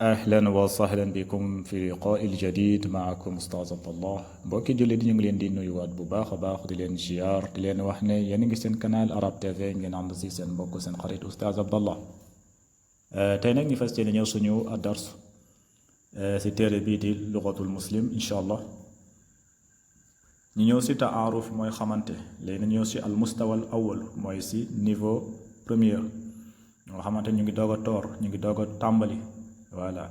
أهلا وسهلا بكم في لقاء الجديد معكم أستاذ عبد الله mbokki jullit ñu ngi leen di nuyuwaat bu baax a baax di leen ziar di leen wax ne yéen a ngi seen canal Arab TV ngeen ànd si seen mbokk seen xarit Oustaz Abdallah tey nag ñu fas yéene ñëw suñu dars si téere bii di lugatul muslim incha allah ñu ñëw si taaruf mooy xamante léegi ñëw si al mustawa al awal mooy si niveau premier nga xamante ñu ngi doog a toor ñu ngi doog a tàmbali voilà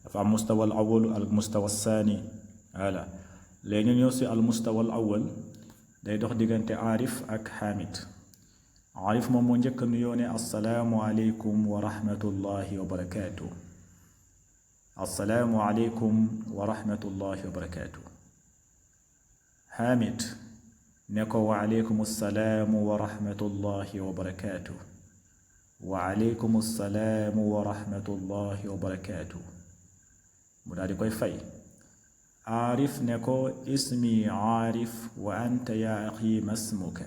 dafa am mustawa al awal al mustawa saani voilà léegi ñu ñëw si al mustawa al awal day dox diggante aarif ak xaamid aarif moom moo njëkk nuyoo ne assalaamu aleykum wa rahmatullahi wa barakaatu assalaamu aleykum wa rahmatullahi wa barakaatu xaamid ne ko wa aleykum assalaamu wa rahmatullahi wa barakaatu wa aleykum assalaamu wa rahmatullahi wa barakaatu mu daal di koy fay aarif ne ko ismi aarif wa anta ya axi masmuka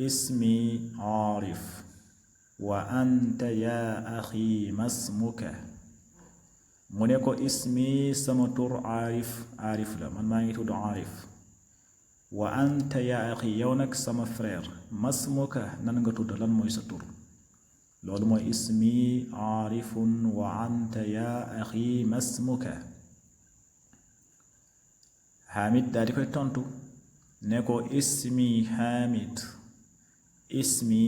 ismi aarif wa anta ya axi masmuka mu ne ko ismi sama tur aarif aarif la man maa ngi tudd aarif wa anta ya axi yow nag sama frère masmuka nan nga tudd lan mooy sa tur loolu mooy ismi aarifun wa anta ya axi masmuka xaamid daal di koy tontu ne ko ismi xaamid ismi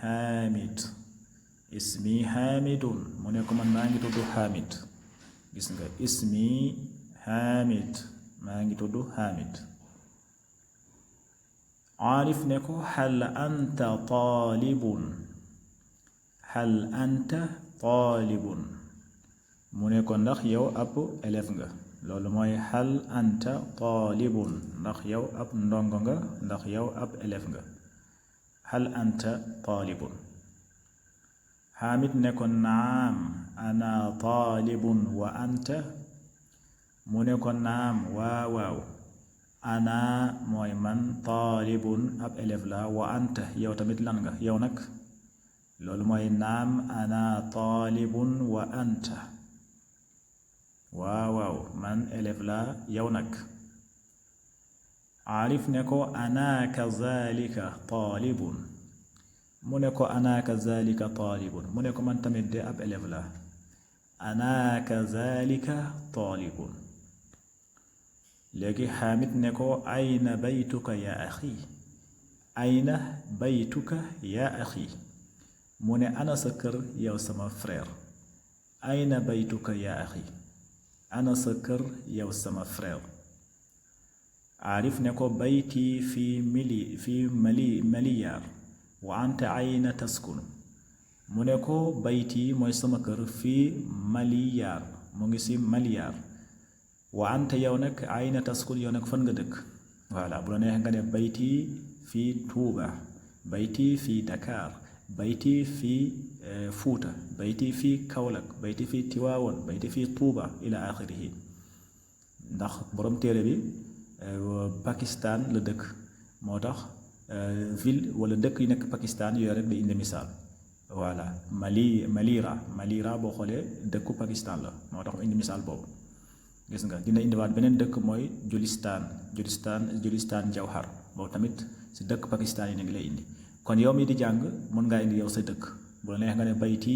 xaamid ismi xaamidun mu ne ko man maa ngi tudd xaamid gis nga ismi xaamid maa ngi tudd xaamid aarif ne ko hal anta taalibun hal anta taalibun mu ne ko ndax yow ab élève nga loolu mooy hal anta taalibun ndax yow ab ndongo nga ndax yow ab élève nga hal anta taalibun xaamid ne ko naam ana taalibun wa anta mu ne ko naam waaw ana mooy man taalibun ab élève la wa anta yow tamit lan nga yow nag loolu mooy naam ana taalibun wa anta waaw man élève la yow nag aarif ne ko ana kazalika taalibun mu ne ko ana kazalika taalibun mu ne ko man tamit de ab élève la ana kazalika taalibun léegi xaamid ne ko ayna baytuka ya axi ayna baytuka ya axi mu ne ana sa kër yow sama frère ayna baytuka ya axi ana sa kër yow sama frère aarif ne ko bayti fi maliyaar wa anta ayna taskun mu ne ko bayti mooy sama kër fii maliyaar mu ngi si maliyaar wa anta yow nag ayna taskun yow nag fan nga dëkk voilà bu la neexee nga ne bayti fii Tuuba bayti fii Dakar bayti fii Fuuta bayti fii Kaolack bayti fii Tiwaawoon bayti fii Tuuba ila axirihi ndax borom téere bi Pakistan la dëkk moo tax ville wala dëkk yi nekk Pakistan yooyu rek day indi misaal voilà Malira boo xoolee dëkku Pakistan la moo tax mu indi misaal boobu gis nga dina indiwaat beneen dëkk mooy Julistaan Jawhar boobu tamit si dëkk Pakistan yi ngi lay indi kon yow mi di jàng mën ngaa indi yow sa dëkk bu la neex nga ne bayti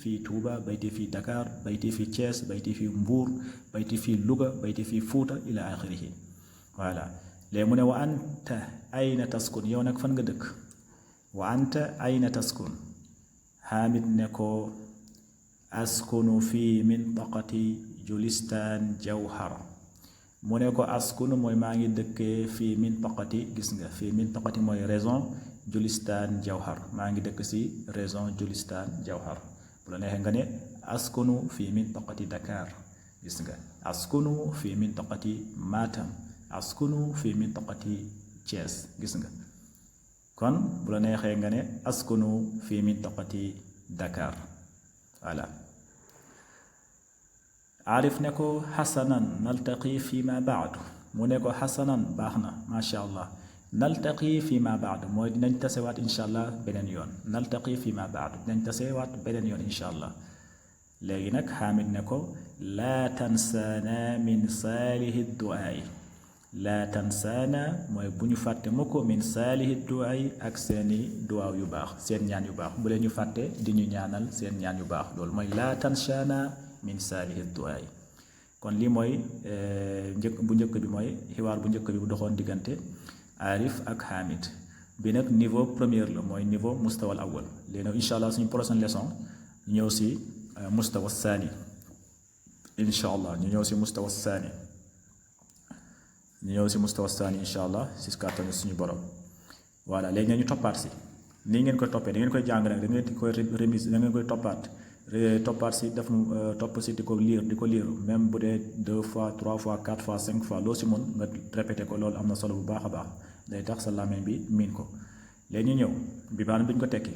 fii Touba bayti fii Dakar bayti fii Thiès bayti fii Mbour bayti fii Louga bayti fii Fuuta ila axirihi voilà léegi mu ne wa anta ayna taskun yow nag fan nga dëkk wa anta ayna taskun xaamid ne ko askunu fii mintaqati Julistaan Jawhar mu ne ko askunu mooy maa ngi dëkkee fii mintaqati gis nga fii mintaqati mooy région Julistaan Jawhar maa ngi dëkk si région Julistaan Jawhar bu la neexee nga ne askunu fii mintaqati Dakar gis nga askunu fii mintaqati Matam askunu fii mintaqati Thiès gis nga kon bu la neexee nga ne askunu fii mintaqati Dakar voilà aarif ne ko xasanan naltaqi fi ma baadu mu ne ko xasanan baax na macha allah naltaqi fi ma baadu mooy dinañ tasewaat incha allah beneen yoon naltaqi fi ma baadu dinañ tasewaat beneen yoon incha allah léegi nag xaamid ne ko laa tansaana min saalihi duaay laa tansaana mooy bu ñu fàtte mu ko min saalihi duaay ak seeni duwaaw yu baax seen ñaan yu baax bu leen ñu fàtte di ñu ñaanal seen ñaan yu baax loolu mooy laa tansaana min saalihi duaay kon lii mooy bu njëkk bi mooy xiwaar bu njëkk bi bu doxoon diggante Arif ak Hamid bi nag niveau première la mooy niveau mustawal awal léegi nag incha allah suñu prochaine leçon ñëw si mustawa saani incha allah ñu ñëw si mustawa saani incha allah si kàttanu suñu borom voilà léegi ñu toppaat si nii ngeen koy toppee da ngeen koy jàng nag da ngeen koy remise da ngeen koy toppaat si def topp si di ko lire même bu dee 2 fois 3 fois 4 fois 5 fois loo si mën nga répété ko loolu am na solo bu baax a baax day tax sa làmmiñ bi miin ko léegi ñu ñëw bi baan bi ñu ko tekki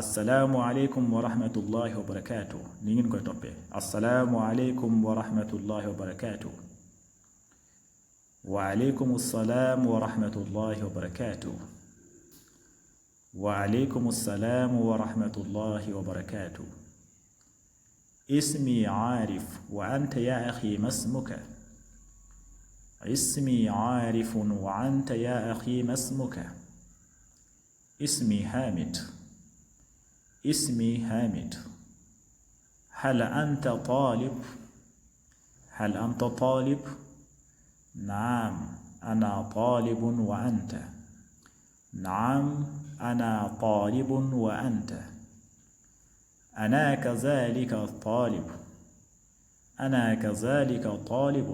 assalaamu aleykum wa rahmatullahi wa barakaatu ni ngeen koy toppee assalaamu aleykum wa rahmatullahi wa barakaatu wa aleykum assalaam wa rahmatullahi wa barakaatu wa aleykum assalaam wa rahmatullahi wa barakaatu اسمي عارف وأنت يا أخي ما اسمك اسمي عارف وأنت يا أخي ما اسمك اسمي حامد اسمي حامد هل أنت طالب هل أنت طالب نعم أنا طالب وأنت نعم أنا طالب وأنت أنا كذلك طالب أنا كذلك طالب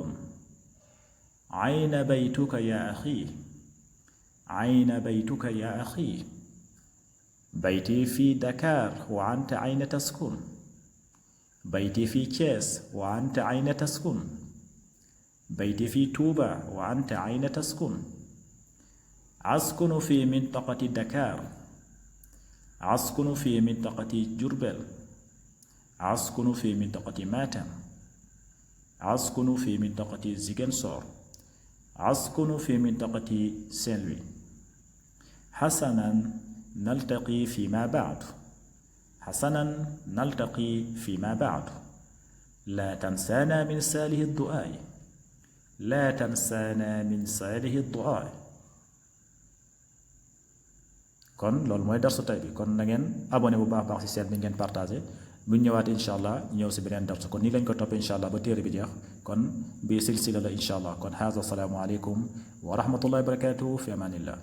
أين بيتك يا أخي أين بيتك يا أخي بيتي في دكار وأنت أين تسكن بيتي في كيس وأنت أين تسكن بيتي في توبة وأنت أين تسكن أسكن في منطقة دكار أسكن في منطقة جربل أسكن في منطقة ماتم أسكن في منطقة زيغنسور أسكن في منطقة سينوي حسنا نلتقي فيما بعد حسنا نلتقي فيما بعد لا تنسانا من ساله الدعاء لا تنسانا من ساله الدعاء kon loolu mooy darsu tey bi kon na ngeen abonné bu baax ci chaîne bi ngeen partagé bu ñu ñëwaat incha allah ñëw si beneen darsu kon nii lañ ko toppee incha allah ba téere bi jeex kon bii silsila la incha allah kon haza salaamu aleykum wa rahmatullahi wa barakatuhu fi amanillah